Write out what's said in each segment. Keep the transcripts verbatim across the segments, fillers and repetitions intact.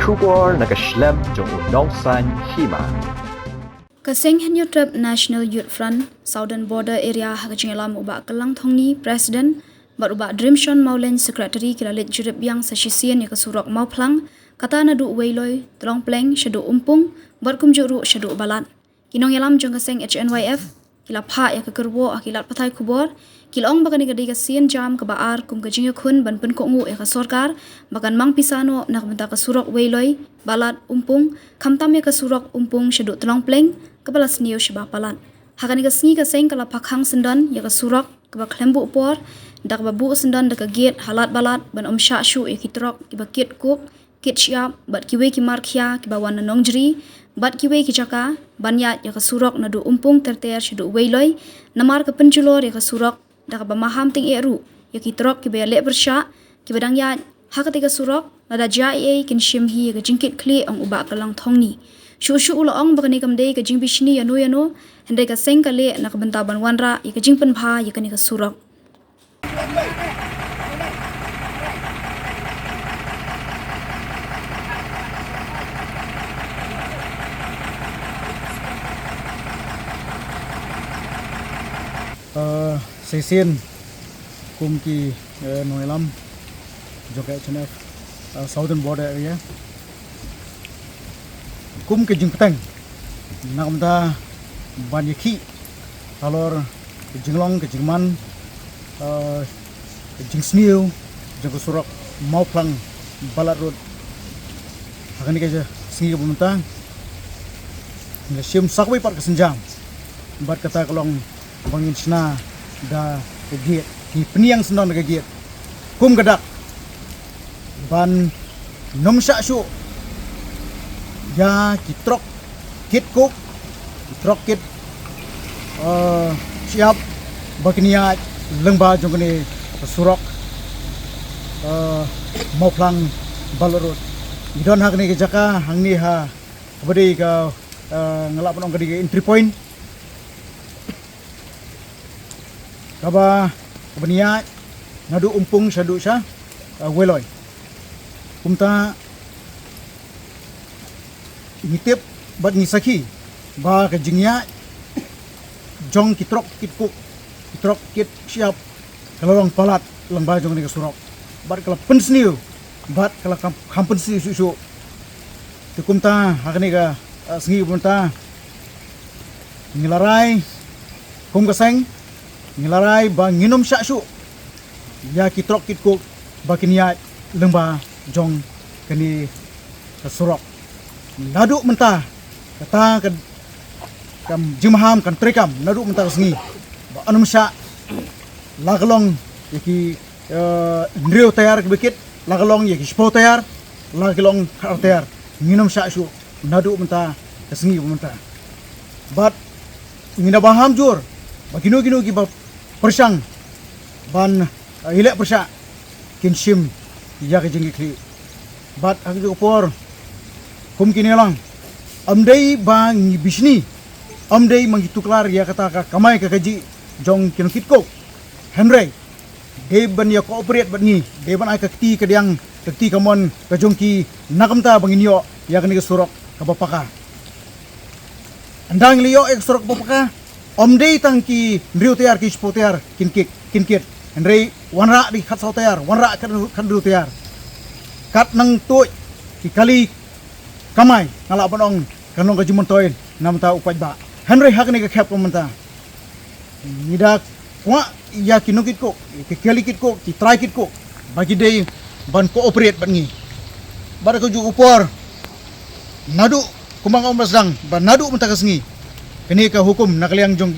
Khubor na ka shlem jong u nongsan hima. Ka seng Hynñiewtrep National Youth Front, Southern Border Area, ha ka jingïalam u Bah Kylang Thongni, President, bad u Bah Drimshon Mawleng, Secretary, ki la leit jurip biang sa shisien ïa ka surok Mawphlang, kata naduh Weiloi, Tlongpleng, shaduh Umpung, bad kumjuh ruh shaduh Balat. Ki nongïalam jong ka seng H N Y F ki la phah ïa ka kyrwoh ha ki lad pathai khubor, ki la ong ba kane ka dei ka sien jam kaba ar kum ka jingïakhun ban pynkohnguh ïa ka sorkar ba kan mang pisa noh na ka bynta ka surok Weiloi, Balat, Umpung, khamtam ïa ka surok Umpung shaduh Tlongpleng, kaba la sniew shabar palat. Ha kane ka sngi ka seng ka la phah khang syndon ïa ka surok kaba khlem buh por, da kaba buh syndon da ka gate ha lad Balat ban ym shah shuh ïa ki trok kiba kit coke, kit shyiap, bad kiwei ki mar khia kiba wan na Nongjri, bad kiwei ki jaka, ban ïaid ïa ka surok naduh Umpung ter ter shaduh Weiloi, namar ka pynjulor ïa ka surok, da kaba maham tyngeh ruh ïa ki trok kiba ïaleh pyrshah, kiba dang ïaid ha kata ka surok, lada jia ei ei kin shim hi ïa ka jingkit khlieh, ong u Bah Kylang Thongni. Shuh shuh u la ong ba kane kam dei ka jingbishni ïano ïano, hynrei ka seng ka leh na ka bynta ban wanrah ïa ka jingpynbha ïa kane ka surok. Eh, sa shisien kum ki, eh, nongïalam jong ka H N F, eh, Southern Border Area. Kum ka jingpyrshang na ka bynta ban ïakhih halor ka jinglong ka jingman, eh, ka jingsniew jong ka surok Mawphlang Balat Road. Ha kane ka sngi kaba mynta ngi la shim sa kawei pat ka sienjam bad kata ka long ba ngin shna da ka gate, ngi pynïeng syndon da ka gate kum ka dak ban ym shah shuh ïa ki trok kit coke, ki trok kit, eh, shyiap ba kin ïaid lyngba jong kane ka surok, eh, Mawphlang Balat Road. Ngi don ha kane ka jaka hangne ha kaba dei ka, eh, nga lah ban ong ka dei ka entry point kaba, kaba ïaid naduh Umpung shaduh sha, eh, Weiloi. Kumta ngi tip bad ngi sakhi ba ka jingïaid jong ki trok kit coke, ki trok kit shyiap, ka la long palat lyngba jong kane ka surok bad ka la pynsniew bad ka la kham, kham pynsniew shuh shuh. Te kumta ha kane ka, eh, sngi kumta ngi la rai kum ka seng, ngi la rai ba ngin ym shah shuh ïa ki trok kit coke ba kin ïaid lyngba jong kane ka surok. Naduh mynta kata ka, ka jingmaham kan treikam naduh mynta ka sngi ba yn ym shah, la ka long ïa ki, eh, hynriew tyre kiba kit, la ka long ïa ki shiphew tyre, la ka long khatar tyre, ngin ym shah shuh naduh mynta ka sngi ba mynta. Bad ngi da maham jur ba kino kino kiba pyrshang ban, eh, ïaleh pyrshah kin shim ïa ka jingkitkhlieh. Bad ha kajuh ka por kum kine lang, ym dei ba ngi bishni, ym dei ba ngi tuklar ïa kata ka kamai ka kajih jong ki nongkit coke. Hynrei dei ban ïa cooperate bad ngi, dei ban ai ka kti kadiang, ka kti kamon ka jong ki na ka bynta ba ngin ïoh ïa kane ka surok kaba paka. Ynda ngi la ïoh ïa ka surok kaba paka, ym dei tang ki hynriew tyre ki shiphew tyre kin kit, kin kit. Hynrei wanrah da ki khatsaw tyre, wanrah khat, khathynriew tyre. Kat nangtuid ki kali kamai, nga lah ban ong kan long ka jingmyntoi na ka bynta u paidbah. Hynrei ha kane ka khep ka mynta ngi da kwah ïa ki nongkit coke, ki kali kit coke, ki trai kit coke, ba ki dei ban cooperate bad ngi. Bad ha kajuh ka por, naduh, kumba nga ong ba sdang, ba naduh mynta ka sngi, kane ka hukum na ka liang jong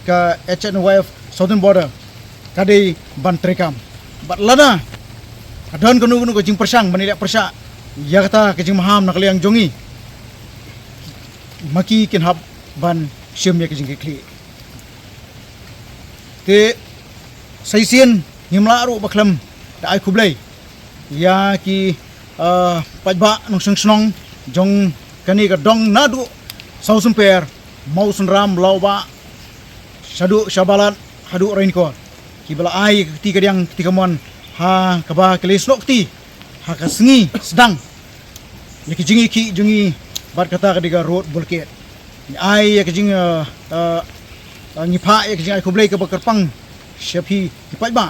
ka H N Y F Southern Border ka dei ban treikam. Bad lada ka don kano kano ka jingpyrshang ban ïaleh pyrshah ïa kata ka jingmaham na ka liang jong ngi, ma ki kin hap ban shim ïa ka jingkitkhlieh. Te sa shisien ngim lah ruh ba khlem da ai khublei ïa ki, eh, paidbah nongshong shnong jong kane ka dong naduh Sawsumper, Mawsynram, Lawbah, shaduh sha Balat haduh Ranikor, kiba la ai ka kti kadiang kti kamon ha kaba ki la ïasnoh kti ha ka sngi sdang ïa ki jingïakhih jong ngi bad kata ka dei ka road blockade. Ngi ai ïa ka jing, uh, uh, uh, ngi phah ïa ka jingai khublei kaba kyrpang sha phi ki paidbah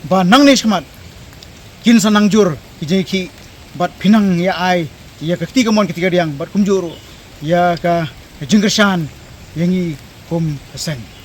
ba nangne shakhmat kin sa nang jur ki jingïakhih bad phin nang ïa ai ïa ka kti kamon kti kadiang bad kumjuh ruh ïa ka jingkyrshan ïa ngi kum ka seng.